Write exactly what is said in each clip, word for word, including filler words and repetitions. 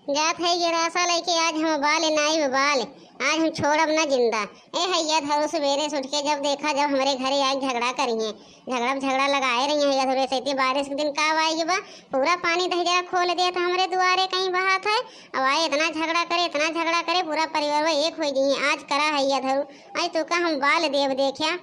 जात है गड़ासा लइके आज हम बाल नाई बाल, आज हम छोड़ब ना जिंदा। ए हैया धरू, सुबेरे से उठ के जब देखा, जब हमरे घरे आइ झगड़ा करिहें, झगड़ा झगड़ा लगाए रही है हैया धरू। ऐसे इतनी बारिश के दिन का आइ बा, पूरा पानी दहिजरा खोल देत हमरे दुआरे कहीं बहात है। अब आए इतना झगड़ा करे, इतना झगड़ा करे, पूरा परिवार वो एक होइ जइहें। आज करा हैया धरू, आज तू का हम बाल देब देख्या।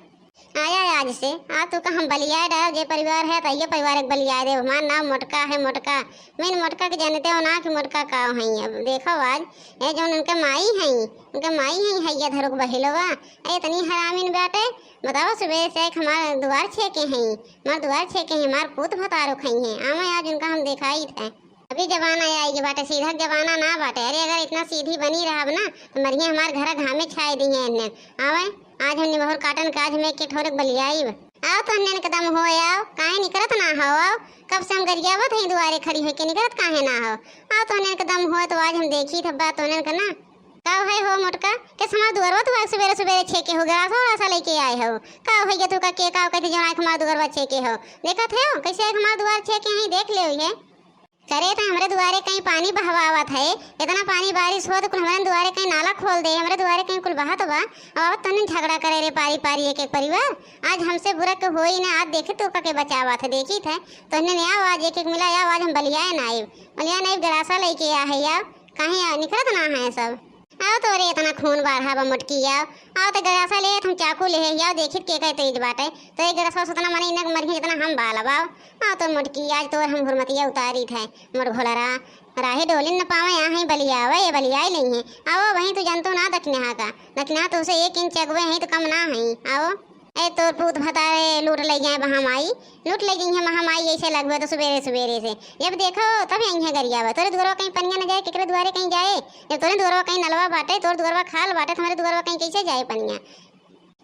आया आज से, आ तू का हम बलियाए डालब, जे परिवार है, त इयो परिवार एक बलियाए देब। हमार नाम मोटका है, मोटका। मेन मोटका के जानते हो ना कि मोटका का हई। अब देखो आज, ए जौन उनके माई हई, उनके माई हई हैया धरुक बहिलवा। ए इतनी हरामिन बाटे, बताओ सुबह से एक हमार दुआर छेके हई, हमार दुआर छेके हई, हमार पूत भतारो खई हैं। आवे आज उनका हम देखाई थे। अभी जमाना आइ गए बाटे, सीधा जमाना ना बाटे। अरे अगर इतना सीधी बनी रहब ना, तो मरिहे हमार घर घामे छाए दिहे एन्ने। आवे, आज हम निमहर काटन के आज हम एक एक ठोरक बलियाइब। आओ तो हन्ने के दम हो, आओ, काहे निकरत ना हो, आओ। कब से हम गरियावत हई दुआरे खड़ी होइके, निकरत काहे ना हो? आओ तो हन्ने के दम हो, तो आज हम देखी थब्बा तो हन्ने के ना। का है हो मोटका, के हमार दुआरवा तू आज सुबेरे सुबेरे छेके हो, गड़ासा उड़ासा लइके आए हो? का है ये तू का के का कहते जो आँख हमार दुआरवा छेके हो? देखत है हो, कैसे एक हमार दुआर छेके हैं, देख ले हुई है। करे त हमरे दुआरे कहीं पानी बहवावत है, इतना पानी बारिश हो त कुल हमरे दुआरे कहीं नाला खोल दे, हमरे दुआरे कहीं कुल बहत बा। अब आवत तन्ने झगड़ा करे रे पारी पारी एक एक परिवार। आज हमसे बुरा के होई ना, आज देखे तो का के बचावत है, देखी थे। तन्ने ने आओ आज एक एक मिला, आओ आज हम बलियाए नाइब, बलियाए नाइब गड़ासा लइके आ है, आओ। काहे आ, निकरत ना है सब। आओ तोरे इतना खून बाढ़ा बा मोटकी, आओ। आओ तो गड़ासा ले, हम चाकू ले, आओ देखित के कहे तेज बाटे। तो एक गड़ासा से उतना मने इनक मरिहे जितना हम बाल अब, आओ। आओ तो मोटकी, आज तोर हम हुरमतिया उतारी थे। मोर भोलरा, राहे डोलिन न पावे, आ हैं बलियावे, ये बलियाई लइहें। आओ वहीं तू जनतो ना दखिनहा का। दखिनहा तो उसे एक इंच अगुए हैं तो कम ना हैं। आओ। ए तोर पूत भतारे लूट लइ जाए महामाई, लूट लइ जइहें महामाई, ऐसे लगबे तो सुबेरे सुबेरे से। जब देखो तब यहीं गरियावे। तोरे दुआरवा कहीं पनिया न जाए, केकरे दुआरे कहीं जाए? जब तोरे दुआरवा कहीं नलवा बाटे, तोर दुआरवा खाल बाटे, तो हमरे दुआरवा कहीं कैसे जाए पनिया?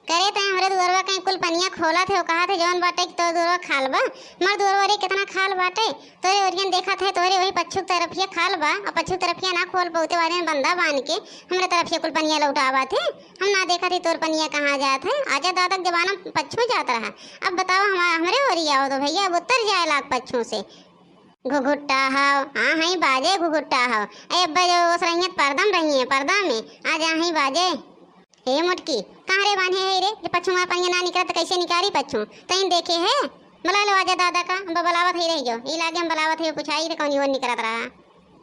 करे तैं हमरे दुआरवा कहीं कुल पनिया खोलत है, कहा थे जौन बाटे कि तोर दुआरवा खाल बा। हमार दुआरवा रे कितना खाल बाटे, तोरे ओरियन देखत है, तोरे वही पच्छू के तरफिया खाल बा, और पच्छू के तरफिया ना खोल पौते वाले बंदा बांध के हमरे तरफिया कुल पनिया लौटावत है। हम ना देखत ही तोर पनिया कहाँ जात है। आजा दादा के जमाना में पच्छू जात रहा, अब बताओ हमार, हमरे ओरी आओ तो भैया, अब उत्तर जाए लाग पच्छू से। घुघुट्टा हव, हाँ, हई बाजे घुघुट्टा हव। ए अब्बा जो ओस रही है, पर्दा में रही है, पर्दा में, आजा हई बाजे। हे मोटकी, कहाँ रे बान्हे है रे? जे पच्छू हमार पनिया ना निकरत, त कैसे निकारी पच्छू? तैं देखे है? बुला लो आजा दादा का, हम बलावत ही रह जाओ। ई लागे हम बलावत ही, पुछाई रे कौन ओर निकरत रहा।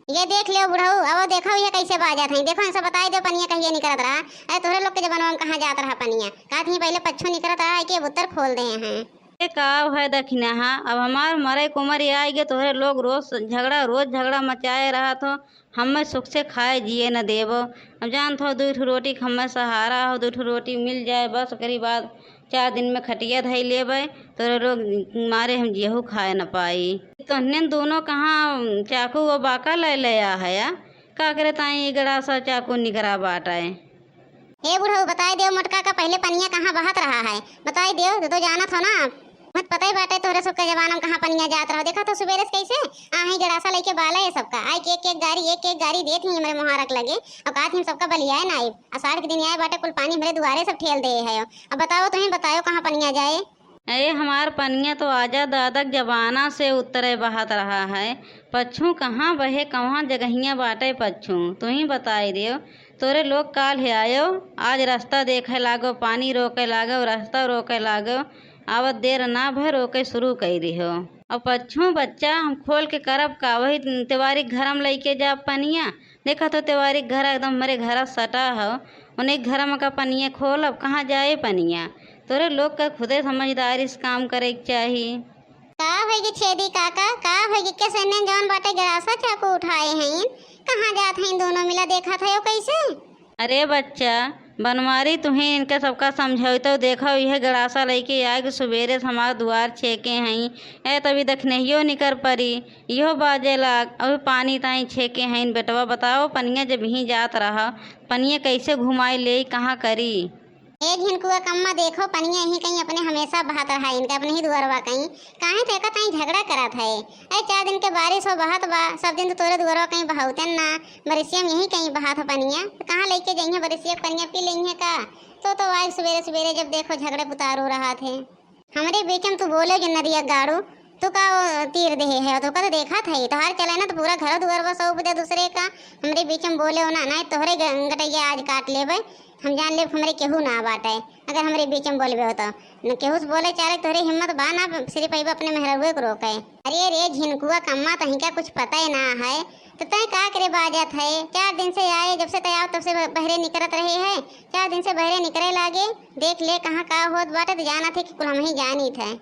ये देख ले बुढ़ऊ, अब देखो ये कैसे बाजत है। देखो इनसे बताई दो पनिया कहिए निकरत रहा। अरे तोहरे लोग के जमाना में कहाँ जात रहा पनिया? कहत ही पहले पच्छू निकरत रहा, कि अब उत्तर खोल दे हैं। ए का है दखिनहा, अब हमार मरे के उमर आइ गे, तोहरे लोग रोज झगड़ा, रोज झगड़ा मचाए रहत हो। हम्मे सुख से खाए जिए न देबो। अब जानत हो, दुइ ठो रोटी के हम्मे सहारा हो, दुइ ठो रोटी मिल जाए, बस ओकरी बाद चार दिन में खटिया धइ लेबे। तोरे लोग मारे हम जियहू खाए न पाई। तोहने दोनों कहाँ चाकू व बाका ले ले आ हया? का करे ताई ई गड़ासा चाकू निकरा बाटे? हे बुढ़ऊ, बताई देव मोटका का पहिले पनिया कहाँ बहत रहा है, बताई देव, तू तो जानत हो ना। मत पता ही बाटे तोहरे सबके जमाना में कहाँ पनिया जात रहो। देखा तो सुबेरे से कैसे आ ही गड़ासा लइके बाला है सबका, आई के एक एक गारी, एक एक गारी देत ही हमरे मुहारक लगे। अब कहत ही हम सबका बलियाए ना आइब, आषाढ़ के दिन आए बाटे, कुल पानी हमरे दुआरे सब ठेल दे है। अब बताओ, तुहीं बताओ कहाँ पनिया जाए? अरे हमार पनिया तो आजा दादा के जमाना से उत्तरे बहत रहा है। पच्छू कहाँ बहे, कहाँ जगहिया बाटे पच्छू, तुहीं बताई देव। तोरे लोग काल हे आयो, आज रास्ता देखे लागो, पानी रोके लागो, रास्ता रोके लागो, आवत देर ना भय रोके शुरू कई दिहो। अब पच्छू बच्चा हम खोल के करब का, वही तिवारी के घर में लइके जाब पनिया। देखत हो तिवारी के घर एकदम हमरे घर सटा हो, उन्हें घर में का पनिया खोलब, कहाँ जाए पनिया? तोरे लोग का खुदे समझदारी से काम करे के चाही। का होइगे छेदी काका, का होइगे? कैसे ने जौन बाटे गड़ासा चाकू उठाए हैं, कहाँ जात हैं दोनों मिला, देखत है कैसे? अरे बच्चा, बनवारी तुहें इनके सबका समझौतो, देखो यह गड़ासा लइके आए कि सुबेरे से हमार दुआर छेके हैं, ए तभी दखनहियो निकर परी, इहो बाजे लाग, अभी पानी ताई छेके हैं। बेटवा बताओ, पनिया जब ही जात रहा, पनिया कैसे घुमाई ले, कहाँ करी? ए झिनकुआ कम्मा, देखो पनिया यहीं कहीं अपने हमेशा बहत रहा, इनके अपने ही दुआरवा कहीं। काहे तो एका ताई झगड़ा करत है? ए चार दिन के बारिश हो बहत बा, सब दिन तो तोरे दुआरवा कहीं बहावते ना, बरिसिया में यहीं कहीं बहत है पनिया। तो कहाँ लइके जइहे बरिसिया के पनिया पी लेइहे का? तो तो आज सुबेरे सुबेरे जब देखो झगड़े पुतारू रहा थे। हमरे बीच में तू बोले जो नदिया गाड़ू, तू का वो तीर देहे है, तो का तो देखत है, तोहार चले ना तो पूरा घर दुआर बस उब दे दूसरे का। हमरे बीच में बोले हो ना, नहीं तोहरे ग-, गटैया आज काट लेबे। हम जान लेब हमरे केहू ना बाटे, अगर हमरे बीच में बोलबे हो तो। न केहू से बोले चाले, तोहरे हिम्मत बा ना, सिर्फ अइबे अपने मेहररुए को रोके। अरे रे झिनकुआ कम्मा, तहीं का कुछ पता ही ना है, तो तय का करे बाजत है? चार दिन से आए, जब से तय आओ तब से ब-, बहरे निकरत रहे है, चार दिन से बहरे निकरे लागे। देख ले कहाँ का होत बाटे, तो जानत है कि कुल हम ही जानित है।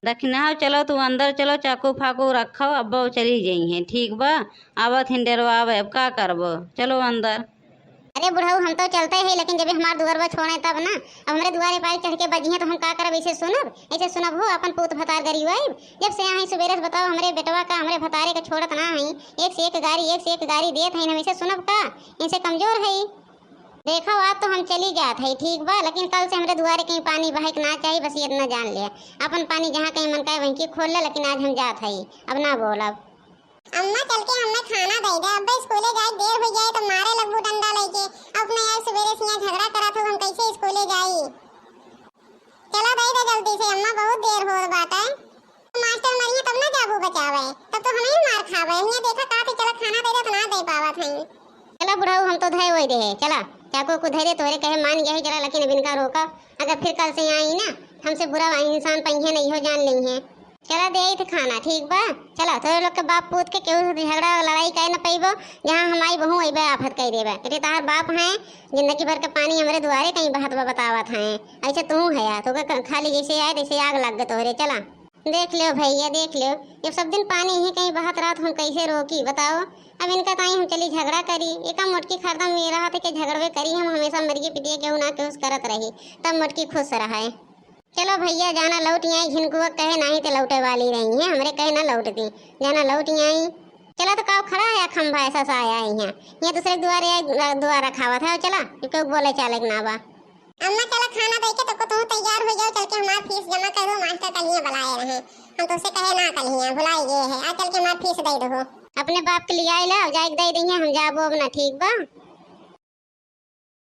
दखिनहा, चलो तू अंदर चलो, चाकू फाकू रखो, अब वो चली जइहें, ठीक बा? आवत हिन डेरवावे, अब का करबो, चलो अंदर। अरे बुढ़ऊ, हम तो चलते ही, लेकिन जब हमार दुअरवा छोड़े तब ना, अब हमरे दुआरे पाए चढ़ के बजिहें तो हम का करब? ऐसे सुनब, ऐसे सुनब हो, अपन पूत भतार गरीब आइब। जब से यहाँ सुबेरे से बताओ, हमरे बेटवा का, हमरे भतारे का छोड़त ना हई, एक से एक गारी, एक से एक गारी देत हई, हम ऐसे सुनब का? इनसे कमजोर हई। देखो, आज तो हम चली जात हई, ठीक बा, लेकिन कल से हमरे दुआरे कहीं पानी बहे के ना चाही, बस ये इतना जान ले। अपन पानी जहाँ कहीं मन करे वहीं की खोल ले, लेकिन आज हम जात हई, अब ना बोलब। अम्मा, चल के हमें खाना दे दे, अब स्कूले जाए देर हो जाए तो मारे लगबू डंडा लेके। अब अपने यार सुबेरे से यहाँ झगड़ा करत हो, हम कैसे स्कूले जाई? चला दे दे जल्दी से अम्मा, बहुत देर हो बाटे। मास्टर मरिए तब ना जाबू बचावे, तब तो हमें ही मार खावे। हियाँ देखा का थे, चला खाना दे दे तो ना दे पावत हई। चला बुढ़ऊ, हम तो धय वही रहे, चला चाकू को धय दे, तोहरे कहे मान गया है, चला लेकिन अब इनका रोका, अगर फिर कल से यहाँ आई ना, हमसे बुरा इंसान पहिए नहीं हो, जान ली है। चला दे आई थे खाना, ठीक बा? चला, तोरे लोग के बाप पूत के केहू से झगड़ा लड़ाई करे न पइबो, जहाँ हमारी बहू अइबे आफत कह देबे। अरे तार बाप हैं, जिंदगी भर के पानी हमरे दुआरे कहीं बहत बा बतावत हैं, ऐसे तू है यार, तो के खाली जैसे आए तैसे आग लग गए तोहरे। चला। देख लियो भैया, देख लियो, जब सब दिन पानी ही कहीं बहत रहा तो हम कैसे रोकी बताओ? अब इनका ताई हम चली झगड़ा करी, एका मोटकी खरदम ये रहा थे कि झगड़वे करी, हम हमेशा मरिए पिटिए केहू ना केहू से करत रही, तब मोटकी खुश रहे। चलो भैया, जाना लौट आई, झिनकुआ कहे नाही ते लौटे वाली रही है, हमरे कहे ना लौटती, जाना लौट आई। चला तो काव खड़ा है खंभा ऐसा सा आया है यहाँ, यहाँ दूसरे दुआरे आए, दुआरा खावत है, चला, क्योंकि बोले चाले के ना बा। अम्मा चला खाना दे के तको तू तैयार हो जाओ, चल के हमार फीस जमा कर दो, मास्टर कल यहाँ बुलाए रहे, हम तुझसे कहे ना कल यहाँ भुलाई गए है, आ चल के हमार फीस दे दो। अपने बाप के लिए आए ला, जाए के दे दइहे, हम जाबो अब ना, ठीक बा?